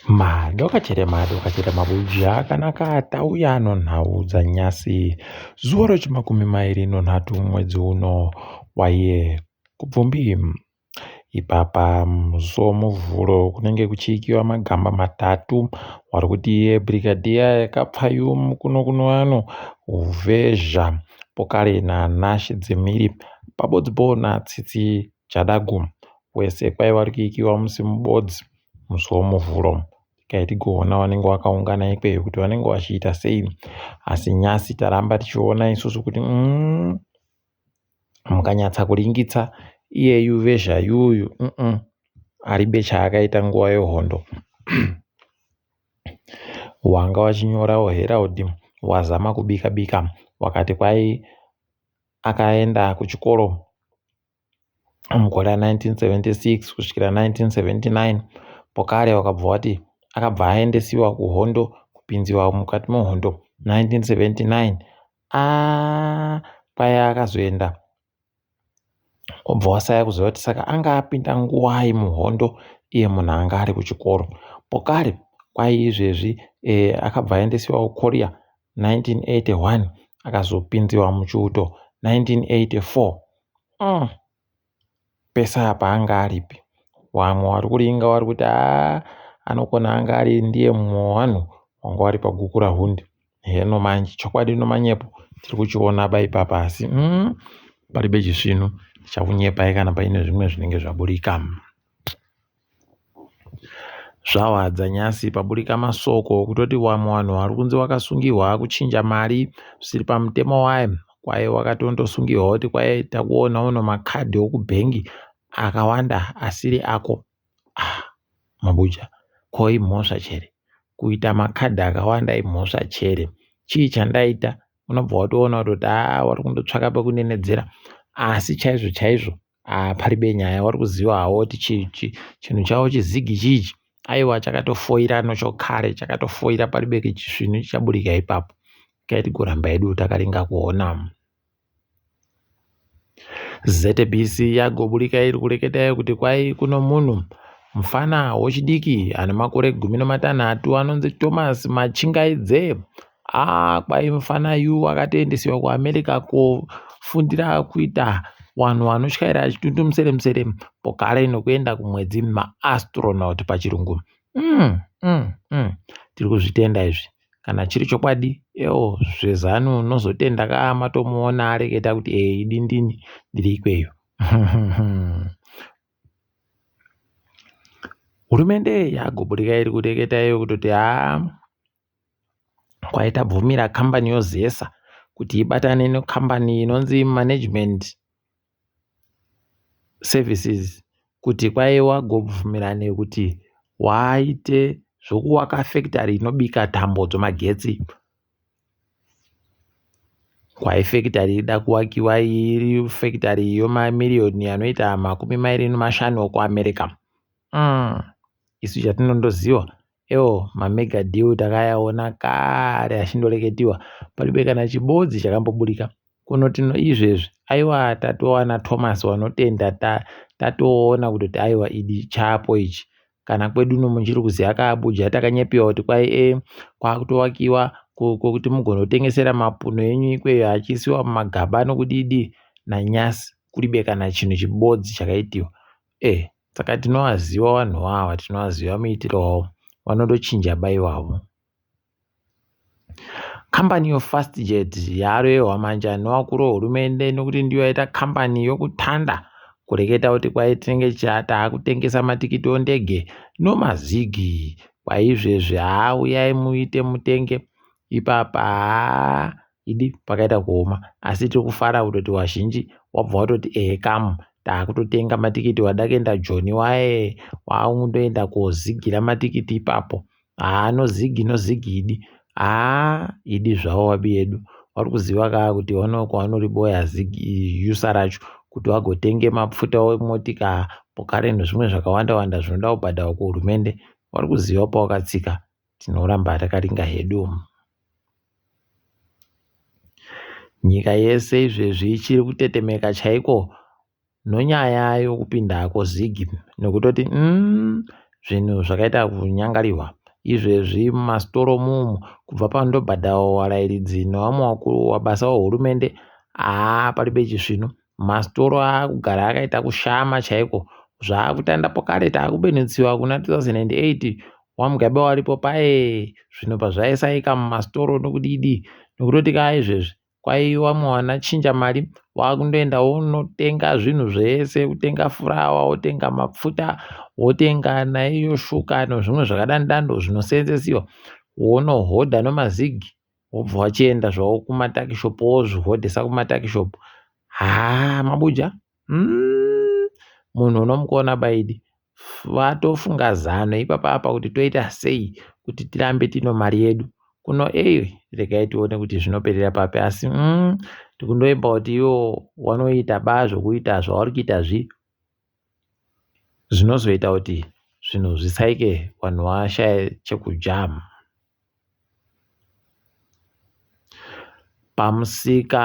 Madokachera madokachera mabuja akanaka tauya nonhau dzanyasi zuva rechimakumi mairi nonhatu mwedzi uno waiye Kubvumbi. Ipapa musi woMuvhuro kunenge kuchiikiwa magamba matatu wari kuti iye Brigadier yakapfayu mukuno kuno ano Vezha Pokale naNashe Dzimiri pabodzipo naTsitsi Jadagu wese kwaiva uri kuikiwa musi mubodzi musi woMuvhuro. Regai tigoona vanenge vakaungana ikweyo kuti vanenge vachiita sei. Asi nyasi taramba tichiona isusu kuti mukanyatsa kuringitsa iyeyu Vezha yuyu aribe chaakaita nguva yehondo. Wanga wachinyorawo Herald wazama kubika bika wakati kwai akaenda kuchikoro mugore ra1976 kusvikira 1979 pokare wakabva wati akabva aendesiwa kuhondo kupinziwa mukati mehondo 1979 aa kwai akazoenda obva wasaya kuziva kuti saka anga apinda nguwai muhondo iye munhu anga ari kuchikoro pokare kwai izvezvi e, akabva aendesiwa kukorea 1981 akazopinziwa muchiuto 1984 Pese apa anga aripi wamwe wari kuringa wari kuti haa anokona anga ari ndiye mumwe wevanhu wanga wari pagukura hundi heno manje chokwadi nomanyepo tiri kuchiona ba ipapa asi paribe chisvinu tichakunyepai kana paine zvimwe zvinenge zvaburika. Zvawadza nyasi paburika masoko okutoti wamwe wanhu wari kunzi wakasungihwa kuchinja mari zvisiri pamutemo waye kwaye wakatondosungihwa kuti kwaye takuona uno makadhi okubhengi akawanda asiri ako. Ah, mabuja ko imhosva chere kuita makadhi akawanda imhosva chere chii chandaita unobva watoona kutoti haa wari kundotsvaka pekunenedzera asi chaizvo chaizvo Ah, paribe nyaya wari kuziva hawo kuti chinhu chavo chizigi chichi aiwa chakatofoira nochokare chakatofoira paribe chisvinu chichaburika ipapo kaiti kuramba yedu takaringa kuona ZBC yagoburika iri kureketa kuti kwai kuno munhu mufana wechidiki ane makore 18 anonzi Thomas Machingaidze Haa kwai mufana yu akatoendesiwa kuAmerica kofundira kuita wanhu wanotyaira achitundu musere musere pokare nokuenda kumwedzi maastronaut pachirungu Tiri kuzvitenda izvi kana chiri chokwadi ewo zvezanu unozotenda ka matomuona areketa kuti ee idi ndini ndiri ikweyo. Hurumende yagoburika iri kureketa iyo kutoti haa kwaitabvumira kambani yoZESA kuti ibatane nekambani inonzi Management Services kuti kwaiwa gobvumirane kuti waite zvokuwaka fekitari inobika tambo dzomagetsi. Kwai fekitari ida kuwakiwa iri fekitari yemamiriyoni anoita 25 okuAmerica. Isu chatinondoziva Ewo mamega deal takayaona kare achindoreketiwa palibe kana chibodzi chakamboburika kuno tino izvezvi aiwa tatowana Thomas wanotenda tatoona kutoti aiwa idi chapo ichi kana kwedu uno muchiri kuziva kaAbuja takanyepiwa kuti kwai e kwakutowakiwa kwokuti mugonotengesera mapuno enyu ikweyo achiisiwa mumagaba nokudidi nanyasi kuribe kana chinhu chibodzi chakaitiwa e Saka tinovaziva vanhu ava, tinovaziva muitiro wavo, vanotochinja ba ivavo. Kambani yoFastjet yarohwa manje nevakuru vehurumende nekuti ndiyo yaita kambani yokutanda kureketa kuti kwai tinenge taakutengesa matikiti ondege nomazigi kwaizvezvi haa uyai muite mutenge ipapa haa Idi pakaita kuoma asi tiri kufara kutoti wazhinji wabva watoti ehe kamu takutotenga matikiti wada kuenda Joni waye wakundoenda kozigira matikiti ipapo haa nozigi nozigi idi haa idi zvavo wabi yedu vari kuziva kaa kuti kwavanoriboya zigi usa racho kuti vagotenge mapfuta emotika pokare nezvimwe zvakawanda wanda zvinoda kubhadharwa kuhurumende vari kuziva pawakatsika tinoramba takaringa hedu. Nyika yese izvezvi ichiri kutetemeka chaiko nonyaya yokupinda kozigi nokutoti mm, Zvinhu zvakaita kunyangarirwa izvezvi mumasitoro mumu kubva panondobhadharwa varairidzi nevamwe vakuru vabasa vehurumende haa paribe chisvinu. Masitoro akugara akaita kushama chaiko zvakutanda pokare takubenutsiwa kuna 2008 waMugabe waripo paye zvinhu pazvaisaika mumasitoro nokudii nokutoti kaa izvezvi Kwai vamwe vanachinja mari wakundoenda wonotenga zvinhu zvese kutenga furawa wotenga mapfuta wotenga naiyo shuka nozvimwe zvakadandando zvinoseenzesiwa wonohodha nomazigi wobva wachienda zvavo kumatakishopu wozvihodhesa kumatakishopu haa mabuja mm, munhu unomukona baidi vatofunga zano ipapa apa kuti toita sei kuti tirambe tino mari yedu kuno ei regai tione kuti zvinoperera papi asi mm, tikundoimba kuti iwo wanoita ba zvokuita zvauri kuita zvi zvinozoita kuti zvinhu zvisaike vanhu vashaye chekudya pamusika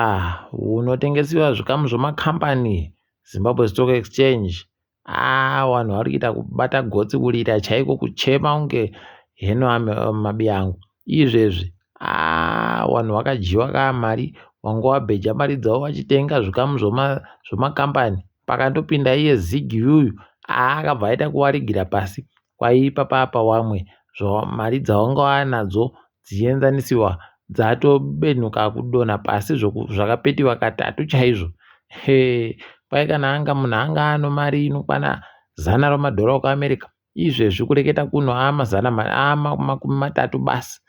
unotengesiwa zvikamu zvemakambani Zimbabwe Stock Exchange Haa vanhu vari kuita kubata gotsi kurira chaiko kuchema kunge heno mabiyangu izvezvi haa vanhu vakadyiwa kaa mari wanga wabheja mari dzavo vachitenga zvikamu zvemakambani pakandopinda iye zig yuyu haa akabva aita kuwarigira pasi kwaipa papa wamwe mari dzawanga wanadzo dzichienzanisiwa dzatobenhuka kudonha pasi zvakapetiwa katatu chaizvo hee kwai kana anga munhu anga ano mari inokwana zana romadhora okuamerica izvezvi kureketa kuno amazana amakumi matatu basi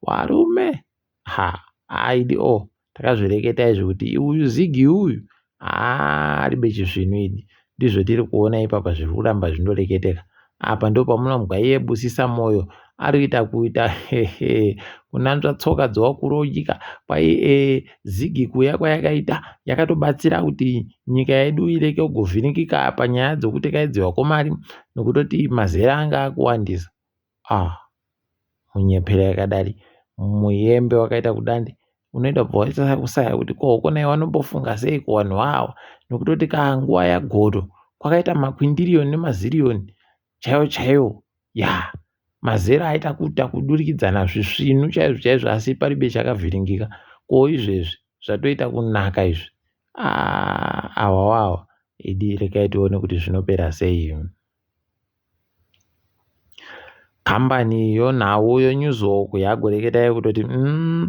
warume ha aidi o oh, takazvireketa izvi kuti uyu zigi uyu haaribe chisvinu idi ndizvo tiri kuona ipapa zviri kuramba zvindoreketeka apa ndo pamunombwa iye busisa moyo ari kuita kuita hehe kunanzva tsoka dzewakurodyika kwai e, zigi kuuya kwayakaita yakatobatsira kuti nyika yedu ireke kugovhiringika panyaya dzekutekaidziwa kwemari nokutoti mazera anga akuwandisa ah munyepera yakadari muyembe wakaita kudandi unoita kubva waita kusaya kuti ko konai vanombofunga sei kuvanhu vawa nokutoti kanguva yagodo kwakaita makwindiriyoni nemaziriyoni chaiwo chaiwo ya mazera aita kuita kudurikidzana zvisvinu chaizvo chaizvo asi paribe chakavhiringika ko izvezvi zvatoita kunaka izvi ah, awa wawa idi regai tione kuti zvinopera sei Kambani yonhau yoNewsHawk yagoreketa yekutoti mm,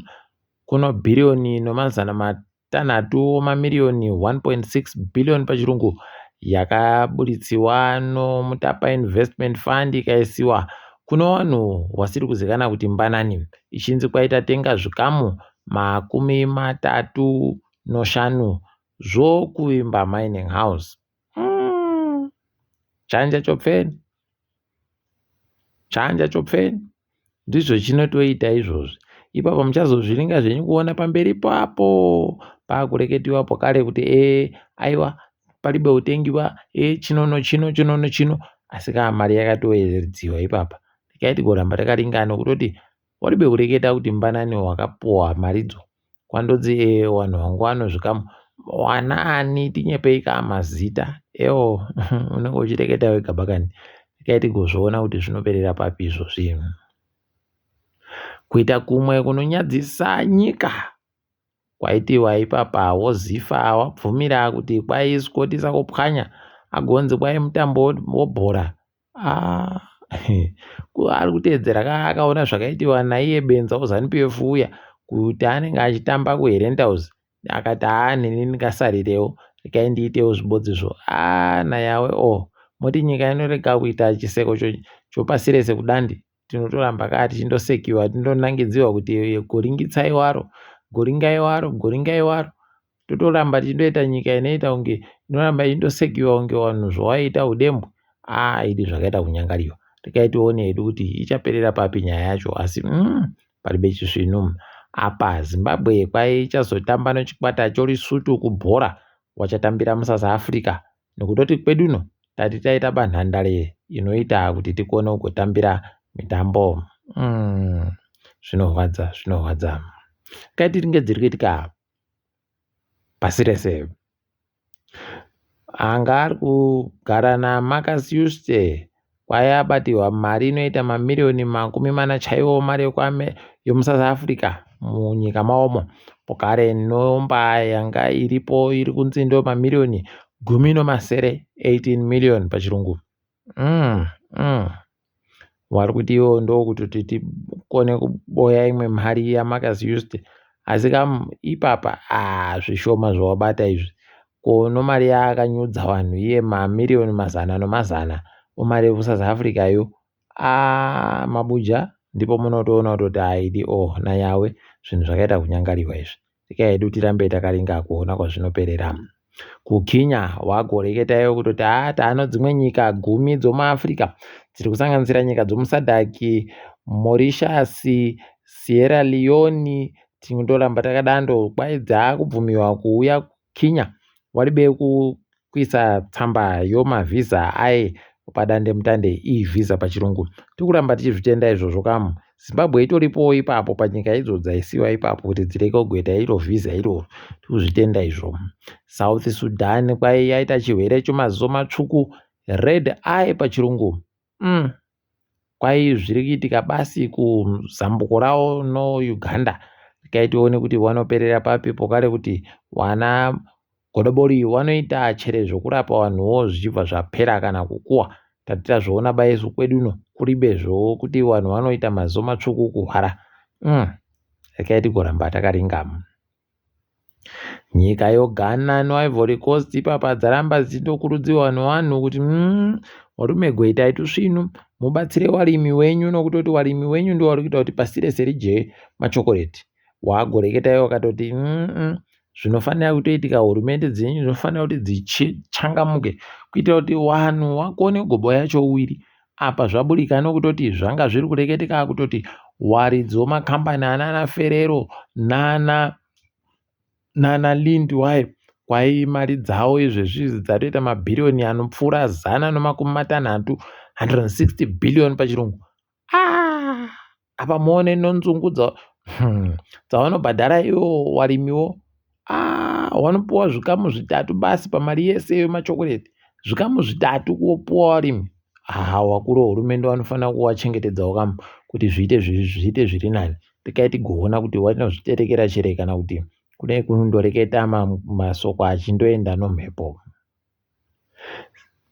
kuno bhiriyoni nomazana matanhatu mamiriyoni 1.6 bhiliyoni pachirungu yakaburitsiwa noMutapa Investment Fund ikaisiwa kuno vanhu vasiri kuzikana kuti mbanani ichinzi kwaita tenga zvikamu 35 zvokuvimba mining house. Mm. Chanja chopfeni. Chanja chopfeni. Ndizvo chinotoita izvozvi. Ipapo muchazozviringa zvenyu kuona pamberi papo pakureketiwa pokare kuti ee eh, aiwa paribe utengiwa e eh, chinono chino chinono chino asi kaa mari yakatoedziwa ipapa tikaiti kuramba takaringana kutoti waribe kureketa kuti mbanani wakapuwa maridzo kwandodzi e wanhu wangu wanozvikamu wanaani tinyepei ka mazita ewo unenge uchireketa wega bakani regai tigozviona kuti zvinoperera papi izvozvi kuita kumwe kunonyadzisa nyika kwaitiwa ipapa wozifa wabvumira kuti kwai skotisa kupwanya agonzi kwai mutambo wobhora Ah, ari kuteedzera ka akaona zvakaitiwa naiye benza wezanu PF uya kuti anenge achitamba kuHerentals akati haa neni ndingasarirewo regai ndiitewo zvibodzizvo aa nayawe o oh, moti nyika inorega kuita chiseko chopasi rese kudandi tinotoramba kaa tichindosekiwa tindonangidziwa kuti goringitsai waro goringai waro goringai waro totoramba tichindoita nyika inoita kunge inoramba ichindosekiwa kunge vanhu zvawaiita udembwe aa idi zvakaita kunyangariwa regai tione hedu kuti ichaperera papi nyaya yacho asi mm, paribe chisvinu apa zimbabwe kwai ichazotamba nechikwata cholisutu kubhora wachatambira musouth africa nokutoti kweduno tati taita banhandare inoita kuti tikone kugotambira mitambo mm, zvinorwadza zvinorwadza kaiti ringe dziri kuitika pasi rese. Anga ari kugara naMarcus Yuste Kwai abatirwa mari inoita mamiriyoni 40 chaiwo mari yomuSouth Africa munyika maomo. Pokare nomba yanga iripo iri kunzi ndo mamiriyoni 17, 18 million pachirungu. Vari kuti ivo ndokutoti tikone kuboya imwe mari yaMarcus Jooste, asi kam ipapa zvishoma zvawabata izvi. Ko nomari yaakanyudza vanhu iye mamiriyoni mazana nomazana omari yekuSouth Africa yo, mabuja ndipo munotoona kutoti haidi o nanyawe zvinhu zvakaita kunyangariwa izvi. Regai hedu tirambe takaringa kuona kwazvinoperera. KuKenya wagoreketayo kutoti taano dzimwe nyika 10 dzomuAfrica dziri kusanganisira nyika dzomuSADC, Mauritius, Sierra Leone, tinondoramba takadando. Kwai dzaakubvumiwa kuuya kuKenya waribe kuisa tsamba yomavhisa aye padandemutande e-visa pachirungu. Tiri kuramba tichizvitenda izvozvo kamu. Zimbabwe itoripowo ipapo panyika idzo dzaisiwa ipapo kuti dzirege kugoita iro vhisa iroro. Tikuzvitenda izvo. South Sudan kwai yaita chirwere chemaziso matsvuku, red eye pachirungu. Kwai zviri kuitika basi kuzambuko ravo noUganda. Regai tione kuti vanoperera papi pokare kuti wana godobori wanoita chere zvokurapa vanhuwo zvichibva zvapera kana kukuwa. Tati tazviona baisu kwedu uno kuribe zvokuti vanhu vanoita maziso matsvuku kuhwara. Regai tigoramba takaringa. Nyika yoGhana noIvory Coast ipapa dzaramba dzichindokurudzirwa nevanhu kuti varume goitai tusvinu mubatsire warimi wenyu, nokutoti warimi wenyu ndiwo vari kuita kuti pasi rese ridye machokoreti. Wagoreketayo wakatoti zvinofanira kutoitika, hurumende dzenyu dzinofanira kuti dzichangamuke kuitira kuti vanhu vakone kugoboya chouwiri. Apa zvaburika nokutoti zvanga zviri kureketeka kutoti waridzi wemakambani anana Ferrero nana Lindt wai kwai mari dzavo izvezvi dzatoita mabhiriyoni anopfuura 160, 160 billion pachirungu. Apa muone nonzungu dzavanobhadhara ivo warimiwo. Wanopuwa zvikamu 3 basi pamari yese yemachokoreti, zvikamu 3 kupuwa warimi. Vakuru vehurumende vanofanira kuvachengetedzawo kamu kuti zviite zviri nani. Regai tigoona kuti vanozviterekera chere kana kuti kune kundoreketa masoko achindoenda nomhepo.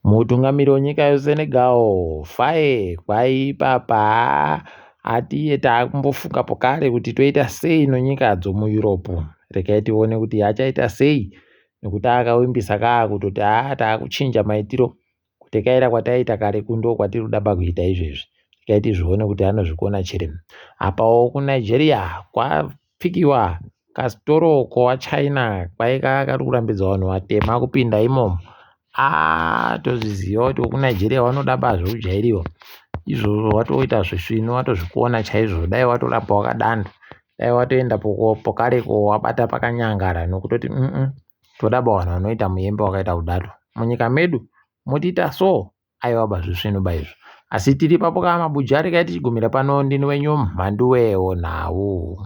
Mutungamiri wenyika yeSenegal Faye kwai ipapa ati takumbofunga pokare kuti toita sei nonyika dzomuEurope. Regai tione kuti achaita sei, nekuti akawimbisa kaa kutoti taakuchinja maitiro, kutekaira kwataiita kare kundo kwatiri kuda kuita izvezvi. Regai tizvione kuti anozvikona chere. Apawo kuNigeria kwapfikiwa kasitoro kowaChina kwai kari kurambidza vanhu vatema kupinda imomo. Tozviziva kuti kuNigeria vanoda zvekujairiwa izvozvo, watoita zvisvinu watozvikona chaizvo. Dai watoramba wakadando, dai watoenda pokareko wabata pakanyangara, nokutoti toda vanhu vanoita muyembe wakaita kudaro munyika medu motiita so. Aiwa bazvisvinu ba izvo. Asi tiri papo kama mabuja, regai tichigumira pano. Ndini wenyu Mhanduwe Nhau.